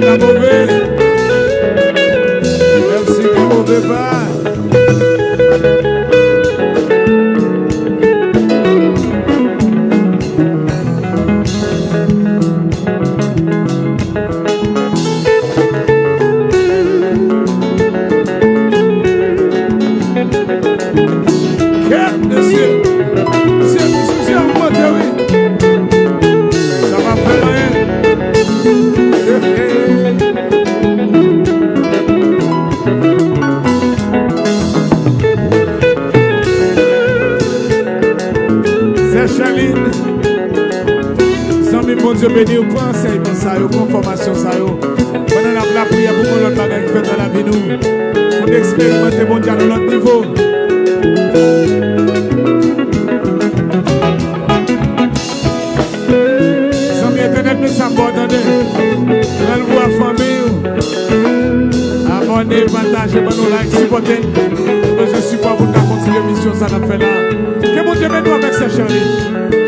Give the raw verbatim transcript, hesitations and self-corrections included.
Kè move. Mèsi, kè move pa. Kè, mesye. Mesye, mesye, mesye, ogmante, wi. Sa pa fè anyen. Sè Charline, zanmi m, Bondye beni w, pran ansèyman sa yo, pran fòmasyon sa yo. Pandan n ap lapriyè pou yon lòt bagay ki fèt nan lavi nou, pou n eksperimante Bondye a yon lòt nivo. Zanmi entènèt, nou sa ba w tande. Pran l pou w ak fanmi w. Abòne, pataje, ban nou like, sipòte n. Nou bezwen sipò pou n ka kontinye misyon sa n ap fè la. Ke Bondye beni w avèk sè Charline.